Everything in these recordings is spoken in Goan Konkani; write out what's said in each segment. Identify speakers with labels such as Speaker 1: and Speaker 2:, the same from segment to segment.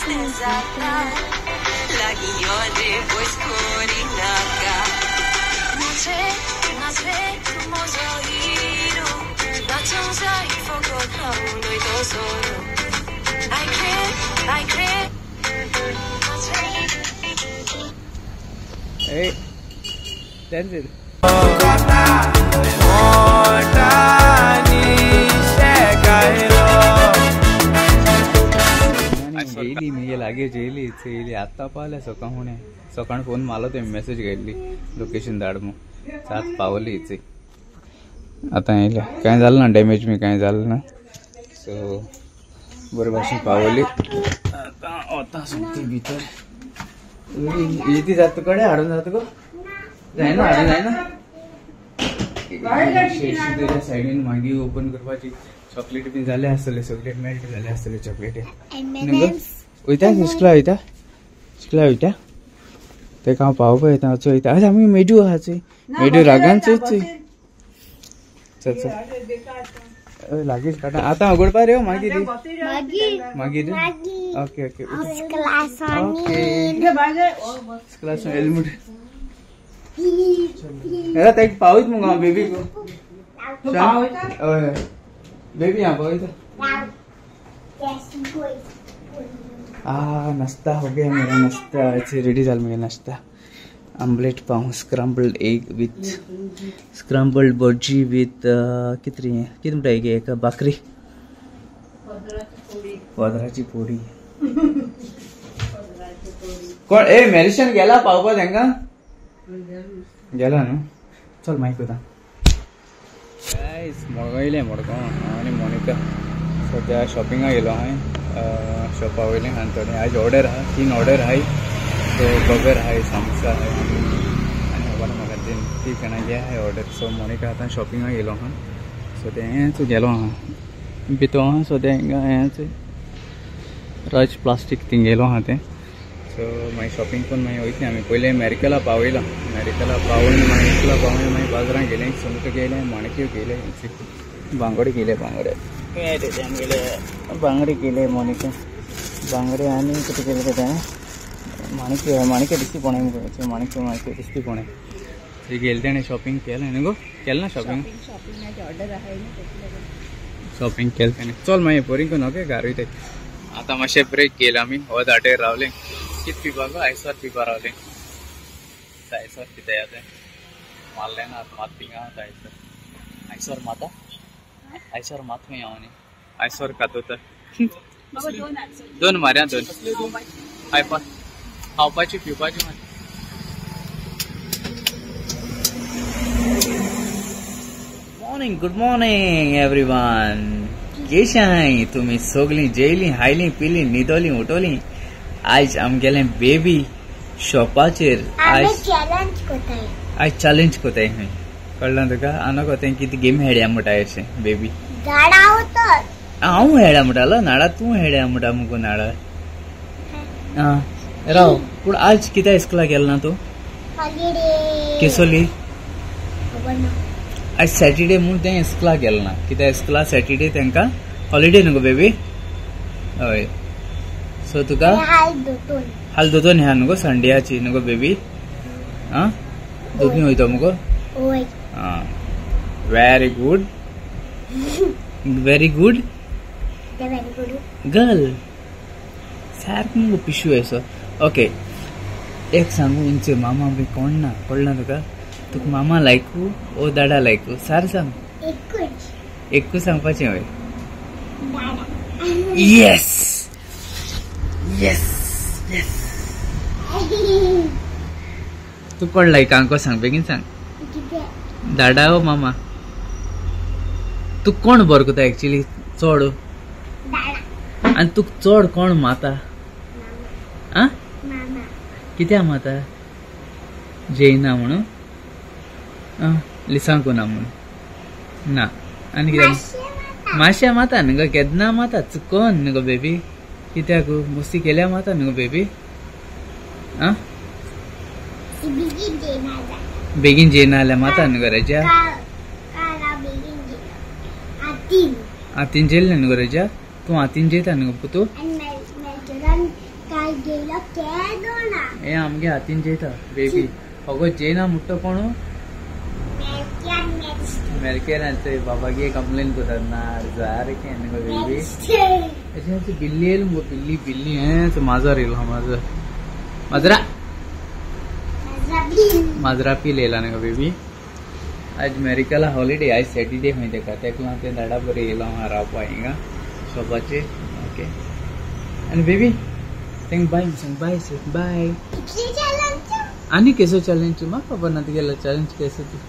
Speaker 1: Hey, Tenzin. येयली मी लागेच येयली येयली आत्तां पावल्या सकाळ फुडें. सकाळ फोन मारलो तेमी मॅसेज केल्ली लोकेशन धाड म्हूण. सात पावली इथे आतां येयल्या. कांय जालें ना डॅमेज बी कांय जालें ना. सो बरे भाशेन पावली. आतां वता सोमती भितर. येती जाता तुकडे हाडून जाता गो जायना हाडून जायना. तेच्या सायडीन मागीर ओपन करपाची. चॉकलेट बी जाले आसतले, सगळे मेल्ट जाले आसतले चॉकलेटी. वयता इस्कुला वयता, इस्कुला वयता. तेका हांव पावोवपा वयता. चोयता आयज आमी मेजू आहा चोय, मेजू रागान चोय चोय. चल चल लागींच काडटा आतां उगडपा रे. मागीर मागीर okay okay okay. Class helmet तेका पावयत मुगो हांव बेबीक. हय बेबी हांव पावयता. आ नाश्ता हो गया मेरा. नाश्ता ऐसे रेडी जाल मेरा नाश्ता. Omelette pav, scrambled egg with scrambled bhaji with कितरी कितें म्हणटा एक भाकरी, पदराची पोडी. कोण ए मेरिशन गेला पावपा तांकां गेला न्हू. चल मागीर कोता. मडगांव येयलें. मडगांव हांव आनी मोनिका सद्या शॉपिंगाक गेलो हांवें. शॉपा वयलें आनी थोडे आयज ऑर्डर आहा, 3 ऑर्डर आहाय. सो बगर आहाय, सामोसा आहाय आनी खबर म्हाका तीन जाणां घे आहाय ऑर्डर. सो मोनिका आतां शॉपिंगाक गेलो आहा. सो तेंच गेलो आहा भितर आहा. सो तें हिंगा हेंच राज प्लास्टीक थिंग गेलो आहा तें. सो मागीर शॉपिंग करून मागीर वयतलें आमी. पयलें मेरिकला पावयलां. मेरिकला पावून मागीर इस्कुला पावून मागीर बाजारांत गेलें, सुंगटां घेयलें, माणक्यो घेयलें, बांगडे घेयले. बांगडे आमगेले बांगडे घेयले मोनिका. बांगडे आनी कितें केलें तें माणक्यो, माणक्यो दिसती पणय मुगो, माणक्यो माणक्यो दिसती पणय. थंय गेले तेणें शॉपिंग केलें न्हू गो. केलें ना शॉपिंग? शॉपिंग केलें तेणें. चल मागीर बोरींग करून ओके घार वयताय. आतां मातशें ब्रेक घेयला आमी. हो दाटेर रावलें. कितें पिवपाक गो? आयसवार पिवपा रावलें. आयसवार पिताय आतां. मारलें ना आतां मात थिंगा आतां आयसवार. आयसवार माता आयसवार मात खंय हांव न्ही. आयसवार खातोता. दोन मारया दोन. खावपा खावपाची पिवपाची मार. Morning, good morning everyone. केशे आहाय तुमी सगळीं? जेयलीं, हायलीं, पिलीं, न्हिदोलीं, उठोलीं. आयज आमगेलें बेबी शॉपाचेर आयज चॅलेंज कोताय खंय. कळ्ळें तुका? आनी तें कितें गेम खेळया म्हणटा अशें बेबी. हांव खेळया म्हणटालो नाडा, तूं खेळया म्हणटा मुगो नाडा. आं राव, पूण आज कित्याक इस्कुलाक गेलो ना तूं? केसोली आज सॅटर्डे म्हूण तें इस्कुलाक गेलें ना. कित्याक इस्कुला सॅटर्डे तांकां हॉलिडे न्हू गो बेबी. हय. सो तुका हाल दोतोन ह्या न्हू गो संडेयाची न्हू गो बेबी. आं दोतोन वयतो मुगो. आं very good, very good girl. सारको मुगो पिशू असो. ओके एक सांगू, उंचे मामा बी कोण ना. कळ्ळें तुका? तुका मामा लायकू ओ दाडा लायकू? सार सांग. एकूच सांगपाचें. हय. येस येस येस. तूं कोण लायक आमकां सांग, बेगीन सांग. दाडा ओ मामा? तूं कोण बरो करता एक्चुली चड? आनी तुका चड कोण माता? आं कित्याक माता? जेयना म्हणून? आं लिसांक ना म्हणून ना. आनी कित्याक मातशें माता न्हू गो? केन्ना माता चुकोन न्हू गो बेबी. कित्याक मस्ती केल्या माता न्हू गो बेबी. आं बेगीन जेयना जाल्यार माता न्हू गो रेजा. आतीन जेयलें न्हू गो रेजा? तूं आतीन जेयता न्हू गो पुतू? हे आमगे हातीन जेयता बेबी अगो जेना मुट्टो कोण मेरकेर बाबागे कंप्लेन करता ना सारकें न्ही बेबी. अशें बिल्ली येयली मुगो बिल्ली बिल्ली हें माजर येयलो माजर माजरा माजरा पील येयला न्ही गो बेबी. आज अमेरिकाला हॉलिडे आज सॅटरडे खंय तेका तेका लागून तें धाडा बरें येयलो हांगा रावपा हिंगा शॉपाचेर. ओके आनी बेबी तेंका बाय सांग बाय सर बाय. आनी केसो चॅलेंज म्हाका खबर ना तुगेलो चॅलेंज केसो तूं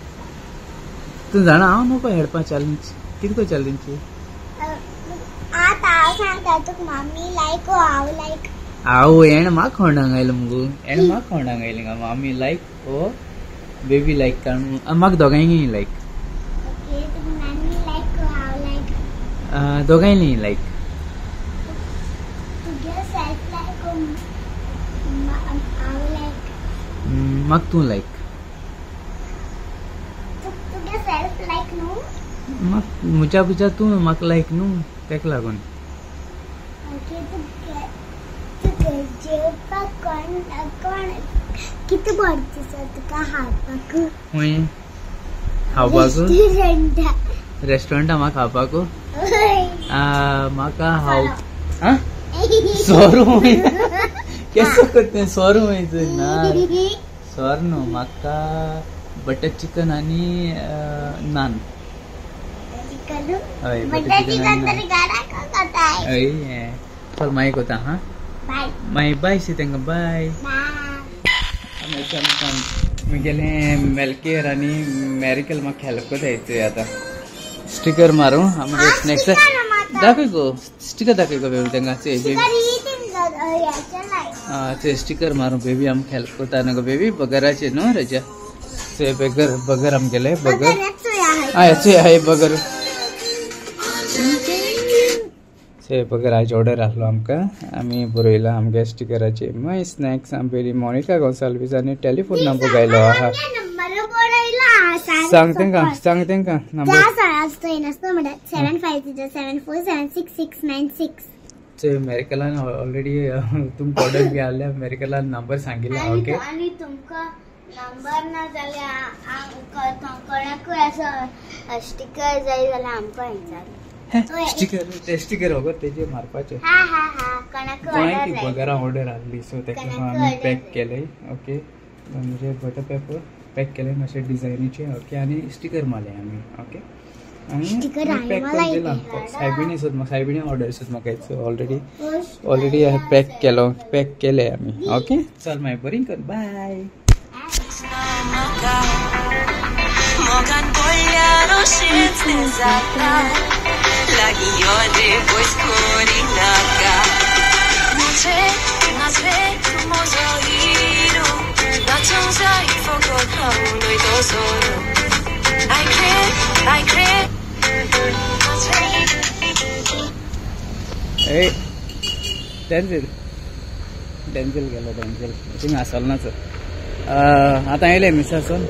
Speaker 1: तूं जाणा हांव नको हेडपा चॅलेंज कितको चॅलेंज
Speaker 2: आतां हांव सांगता तुका मम्मी लायक हांव लायक.
Speaker 1: हांव हेण म्हाका कोणाक आयलो मुगो हेण म्हाका कोणाक आयलें गा मम्मी लायक ओ बेबी लायक कारण म्हाका दोगांयनी लायक.
Speaker 2: ओके तुका मम्मी लायक हांव लायक
Speaker 1: दोगांयनी लायक.
Speaker 2: तुगे सेल्फ लायक हांव लायक
Speaker 1: म्हाका तूं लायक.
Speaker 2: तुगे सेल्फ लायक न्हू
Speaker 1: म्हाका म्हज्या पुजा तूं म्हाका लायक न्हू तेका लागून.
Speaker 2: ओके तुका जेवपाक कोण कोण कितें बरें दिसता तुका खावपाक?
Speaker 1: खंय खावपाक रेस्टॉरंटा म्हाका खावपाक म्हाका हांव सोरू केसो करता सोरू ना सोर न्हू म्हाका बटर चिकन आनी नान. हय बटर चिकन हय चल मागीर कोता हां मागीर बाय शी तांकां बाय. मुगेलें मेलकेर आनी मॅरिकल म्हाका हेल्प कोताय आतां स्टिकर मारूं आमगे स्नॅक्स दाखय गो स्टिकर दाखय गो बेबी तांकां बेबी. आं स्टिकर मारूं बेबी आमकां हेल्प कोता न्हू गो बेबी बगराचेर न्हू रजा. बगर बगर आमगेले बगर आं हय बगर बगर आयज ऑर्डर आसलो आमकां आमी बरयला आमगे स्टिकराचेर. मागीर स्नॅक्स आमगेली मोनिका गोन्साल्वीस आनी टेलिफोन नंबर गायलो आहा. सांग तेंका सांग तेंका नंबर
Speaker 2: 75074766696.
Speaker 1: अमेरिकलान ऑलरेडी तुमकां ऑर्डर बी आहल्या अमेरिकलान नंबर सांगिल्ला. ओके
Speaker 2: आनी तुमकां नंबर ना जाल्यार कोणाकूय असो स्टिकर जाय जाल्यार आमकां विचार.
Speaker 1: स्टिकर ते स्टिकर वगैरे तेजे मारपाचे कोणाक बगरा ऑर्डर आहली सो तेका आमी पॅक केले. ओके म्हणजे बटर पेपर पॅक केले मातशे डिझायनीचे. ओके आनी स्टिकर मारले आमी. ओके आनी पॅक करून दिला सायबिणी सोद सायबिणी ऑर्डर सोद म्हाका ऑलरेडी ऑलरेडी पॅक केलो पॅक केले आमी. ओके चल मागीर बरी कर बाय. ए डेन्झिल डेन्झिल गेलो डेन्झिल थिंगा आसलो ना. आतां येयले मिसासून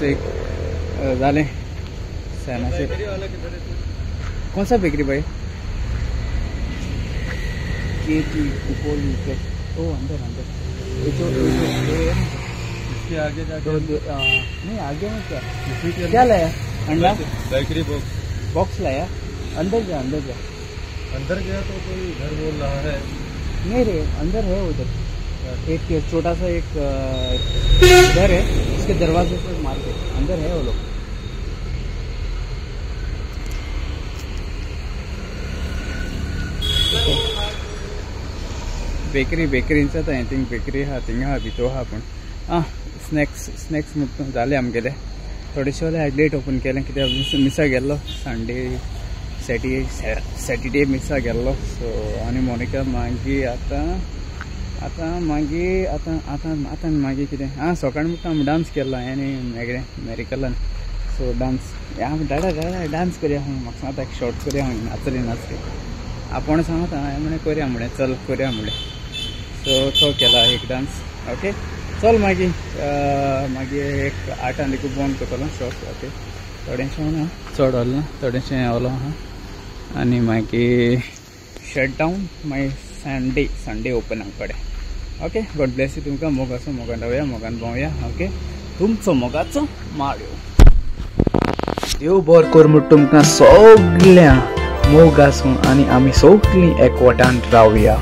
Speaker 1: एक जालें सॅनाचेर. कौन सा बेकरी भाई? K T कुपोली. ओ अंदर अंदर ये तो
Speaker 3: इसके आगे जाके
Speaker 1: नहीं आगे में क्या क्या लाया? अंडा
Speaker 3: बेकरी बॉक्स
Speaker 1: बॉक्स लाया. अंदर जा अंदर जा.
Speaker 3: अंदर गया तो कोई घर बोल रहा है.
Speaker 1: नहीं रे अंदर है उधर एक छोटा सा एक घर है उसके दरवाजे पर मार के अंदर है वो लोग. बेकरी बेकरींचा I think bakery आहा थिंगा आहा भितर आहा पूण आं स्नॅक्स स्नॅक्स जाले आमगेले. थोडेशे जाल्यार लेट ओपन केलें कित्याक मिसा गेल्लो संडे सॅटरडे मिसा गेल्लो. सो आनी मोनिका मागीर आतां आतां मागीर आतां आतां आतां मागीर कितें आं सकाळीं म्हणटा आमी डांस केल्लो आनी मेगळे मेरिकलान. सो डांस हांव डाडा डाडा डांस करया म्हाका सांगता एक शॉर्ट करया नाचले नाचले आपूण सांगता हांवें म्हणलें करया म्हणलें चल करया म्हणलें. सो तो केला एक डांस. ओके चल मागीर मागीर एक आठान देखून बंद करतलो शॉप. ओके थोडेशें ना चड ओलें ना थोडेशें ओलो आहा आनी मागीर शट डावन मागीर संडे संडे ओपन आमचे कडेन. Okay, God Blaise you. तुमकां मोग आसूं, मोगान रावया, मोगान भोंवया. ओके, तुमचो मोगाचो माळ्यो. देव बरो कर म्हूण तुमकां सगळ्यां मोग आसूं आनी आमी सगळीं एकवटान रावया.